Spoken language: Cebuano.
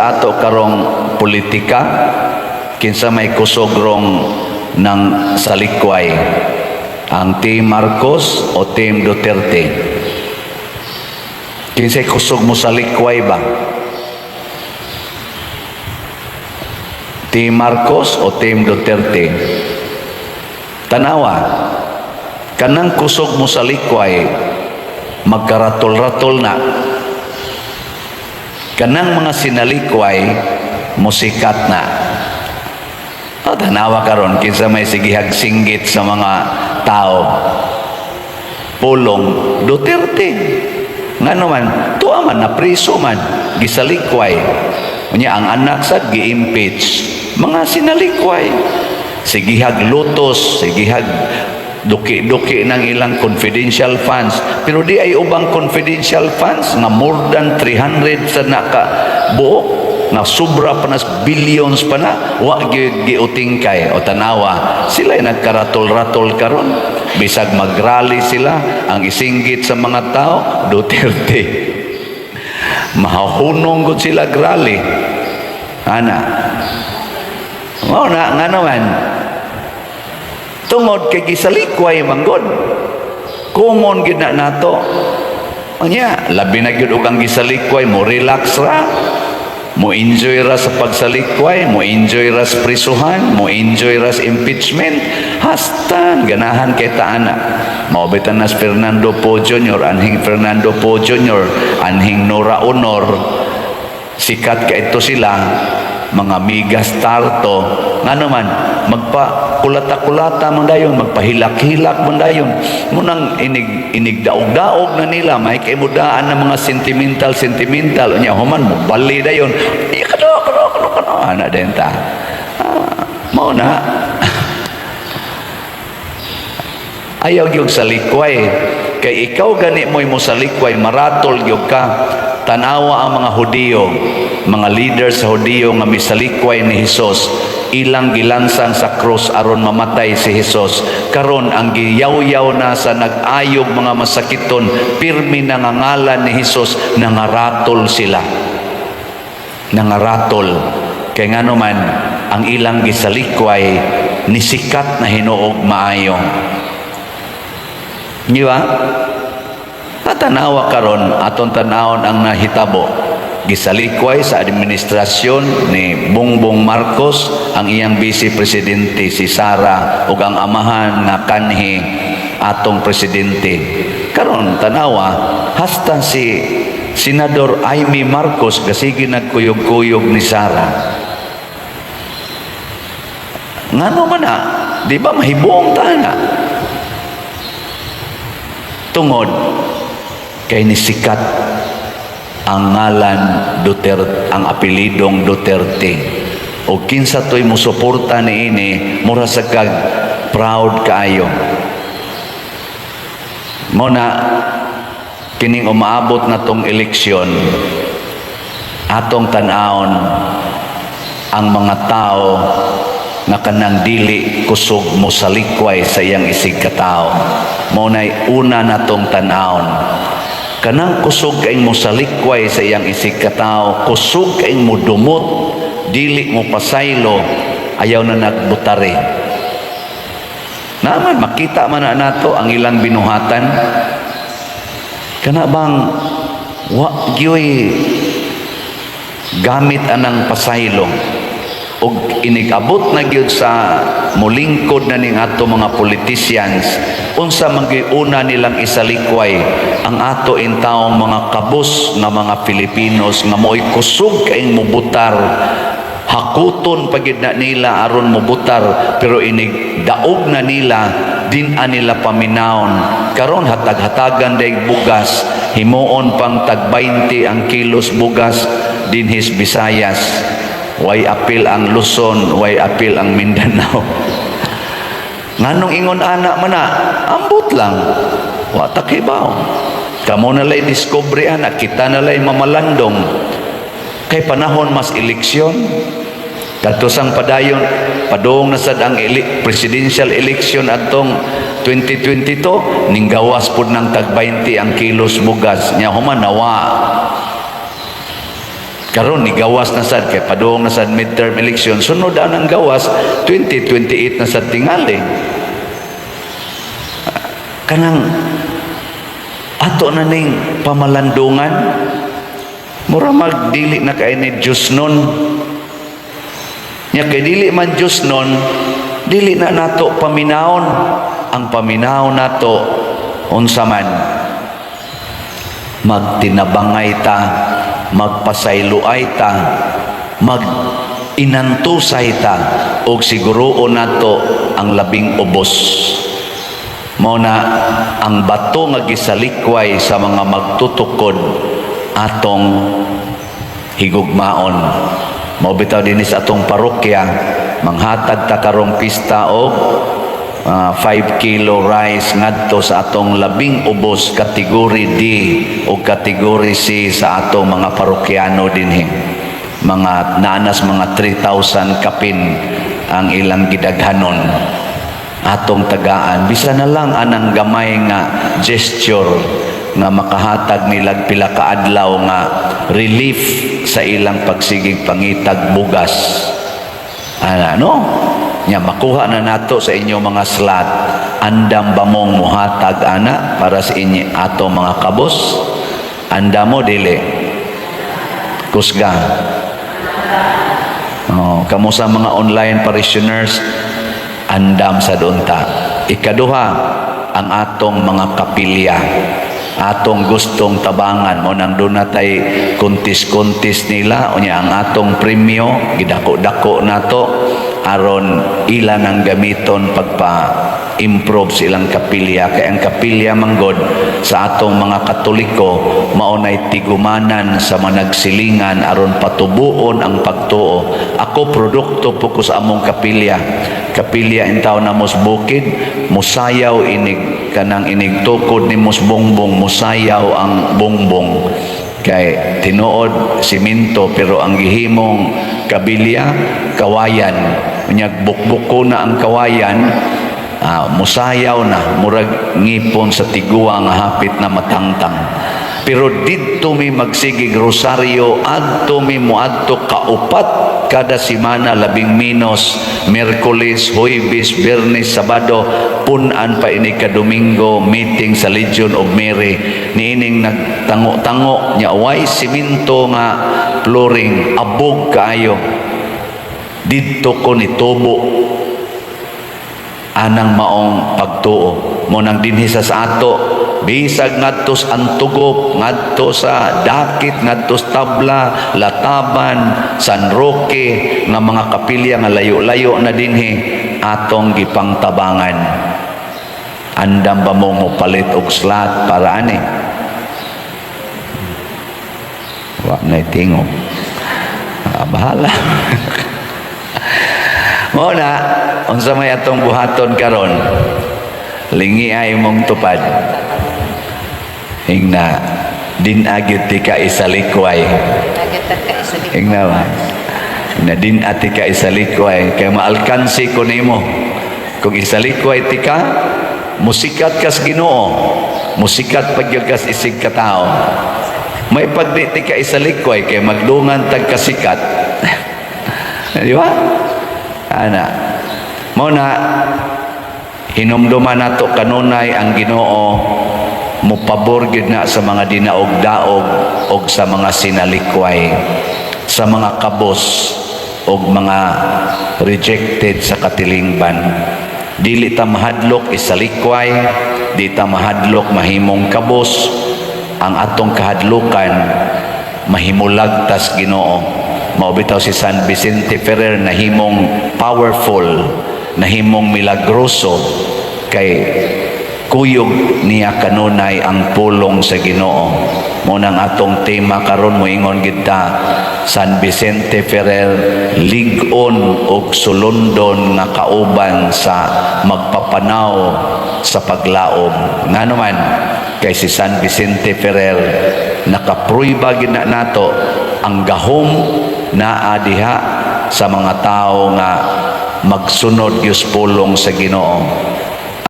Sa ato karong politika, kinsa may kusog rong ng salikway, ang Team Marcos o Team Duterte? Kinsay kusog mo salikway ba, Team Marcos o Team Duterte? Tanawa, kanang kusog mo salikway, magkaratol-ratol na. Kanang mga sinalikway, musikat na. O, tanawa karon, kinsa may sigihag singgit sa mga tao? Pulong Duterte. Ngano man? Tuwa man na priso man, gisalikway. Unya ang anak sad gi-impeach, mga sinalikway. Sigihag lutos, sigihag duki-duki ng ilang confidential funds, pero di ay ubang confidential funds nga more than 300 sa naka buok nga sobra pa na, billions pa na, wa gyud giutingkay. O, tanawa sila ay nagkaratol-ratol karon. Bisag magrally sila, ang isinggit sa mga tao, "Duterte." Mahahunong gud sila rally ana. Mao na nga naman, tungod kay gisalikway manggod. Common gid na nato. Unya labi na gyud og ang gisalikway mo relax ra, mo enjoy ra sa pagsalikway, mo enjoy ra sa prisuhan, mo enjoy ra sa impeachment. Hastan ganahan kay ta ana. Mao bitan nas Fernando Poe Jr., anhing Fernando Poe Jr., anhing Nora Aunor, sikat ka ito sila, mga megastar to. Ngano man, magpa kulata-kulata man dayon, magpahilak-hilak man dayon. Munang inig inig daog-daog na nila, may kaimudaan ng mga sentimental sentimental. Unya human mo bali dayon. Iya kano kano kano kano ana din ta. Ah, mao na. Ayaw gyud sa likway. Kay ikaw gani mo'y mo sa likway, maratol gyud ka. Tanawa ang mga Hudiyo, mga leaders sa Hudiyo nga misalikway ni Hesus, ilang gilansang sa krus aron mamatay si Hesus. Karon ang giyawyaw na sa nag-ayog mga masakiton, pirmi nangangalan ni Hesus, nangaratol sila. Nangaratol. Kay ngano man, ang ilang gisalikway nisikat na hinuog maayo. Di ba? Tatanawa karon, aton tanawon ang nahitabo. Gisalikway sa administrasyon ni Bongbong Marcos ang iyang vice presidente, si Sara, ug ang amahan nga kanhi atong presidente. Karon tanawa, hasta si Senador Imee Marcos gasige nagkuyog-kuyog ni Sara. Ngano man na? Di ba mahibuong ta na? Tungod kay nisikat ang ngalan Duterte, ang apelidong Duterte. O kinsa to'y musuporta niini, mura sa kag proud kaayo. Mo na kining umaabot na tong eleksyon, atong tan-awon ang mga tao nga kanang dili kusog mo salikway sa iyang isig katao. Mao nay una natong tan-awon. Kanang kusog kay mo salikway sa iyang isig katao, kusog kay mo dumot, dili mo pasaylo, ayaw na nagbutari. Naman makita man na nato ang ilang binuhatan. Kana bang wa gyoy gamit anang pasaylo ug inigabot na gyud sa mulingkod na ning ato mga politicians, unsa man gyud una nilang isalikway? Ang ato intawong mga kabus nga mga Filipinos nga mo'y kusog kaayong mubutar. Hakuton pa gyud na nila aron mobutar, pero inig daog na nila, din-a nila paminawon. Karon hatag-hatagan day bugas, himuon pang tag 20 ang kilos bugas dinhis Visayas. Way apil ang Luzon, way apil ang Mindanao. Nganong ingon ana man na? Ambot lang, wa ta kibaw. Kamo na lay discovery ana, kita na lay mamalandong kay panahon mas eleksyon. Kadto sang padayon, padung na sad ang presidential election atong 2022, ning gawas pud ng tag 20 ang kilos bugas. Nya human nawa. Karon ni gawas na sad kay padung na sad midterm election, sunod ang gawas 2028 na sad tingali. Kanang ato na ning pamalandungan, mura magdili na kay ni Diyos nun. Nya kay dili man Diyos nun, dili na nato paminawon. Ang paminaw nato unsa man? Magtinabangay ta, magpasayloay ta, mag inantusay ta, og siguroon nato ang labing ubos. Mao na ang bato nga gisalikway sa mga magtutukod, atong higugmaon. Mao bitaw dinhi sa atong parokya, manghatag ta karong pista og 5 kilo rice ngadto sa atong labing ubos, kategory D o kategory C sa atong mga parokyano dinhi. Mga nanas mga 3,000 kapin ang ilang gidaghanon. Atong tagaan bisan na lang anang gamay nga gesture nga makahatag nilag pila ka adlaw nga relief sa ilang pagsigig pangitag bugas ana, no? Nya makuha na nato sa inyong mga slot. Andam ba mong muhatag ana para sa inyo ato mga kabos? Andam mo dili? Kusga. Oh, kamo sa mga online parishioners, andam sa unta. Ikaduha, ang atong mga kapilya, atong gustong tabangan mo nang doon natay kuntis-kuntis nila. Unya ang atong premyo gidako-dako nato aron ilan ang gamiton pagpa improve sa ilang kapilya, kay ang kapilya manggod sa atong mga Katoliko mao nay tigumanan sa managsilingan aron patubuon ang pagtuo. Ako, produkto po ko sa among kapilya. Kapilya intaw na mos bukid, musayaw inig kanang inig tukod ni mos bongbong, musayaw ang bongbong kay tinuod simento, pero ang gihimong kabilya kawayan. Unyag bukbuko na ang kawayan, musayaw na, murag ngipon sa tiguang nga hapit na matangtang. Pero didto mi magsigig rosaryo, adto mi moadto kaupat kada simana, labing minos Miyerkules, Huwebes, Biyernes, Sabado, punan pa ini ka Domingo, meeting sa Legion of Mary. Niining nagtango-tango nya, way simento nga flooring, abog kaayo. Didto ko nitubo anang maong pagtuo mo nang dinhi sa ato, bisag ngadto sa Antugop, ngadto sa Dakit, ngadto sa Tabla, Lataban, San Roque nga mga kapilya nga layo-layo na dinhi, atong gipangtabangan. Andam ba mo palit og slot para ani? Wa na tingog. Bahala mo na. Unsa may atong buhaton karon? Lingi ay mong tupad. Hingna din agyud ti ka isalikway. Hingna ba na din ati ka isalikway kay maalkansi ko nimo. Kung isalikway ti ka, musikat kas Ginoo, musikat pag kas isig katao. May pagdi ti ka isalikway kay magdungan tag kasikat, di ba? Ana mo na hinumduman nato kanunay ang Ginoo mopabor gyud na sa mga dinaog-daog og sa mga sinalikway, sa mga kabos og mga rejected sa katilingban. Dili ta mahadlok isalikway, di ta mahadlok mahimong kabos. Ang atong kahadlukan, mahimulag tas Ginoo. Mao bitaw si San Vicente Ferrer nahimong powerful, nahimong milagroso kay kuyog niya kanunay ang pulong sa Ginoo. Mo nang atong tema karon, moingon gid ta, San Vicente Ferrer, lig-on og sulondon nga kauban sa magpapanaw sa paglaom. Ngano man kay si San Vicente Ferrer nakapruiba gid na nato ang gahom naa diha sa mga tao nga magsunod gyud pulong sa Ginoo.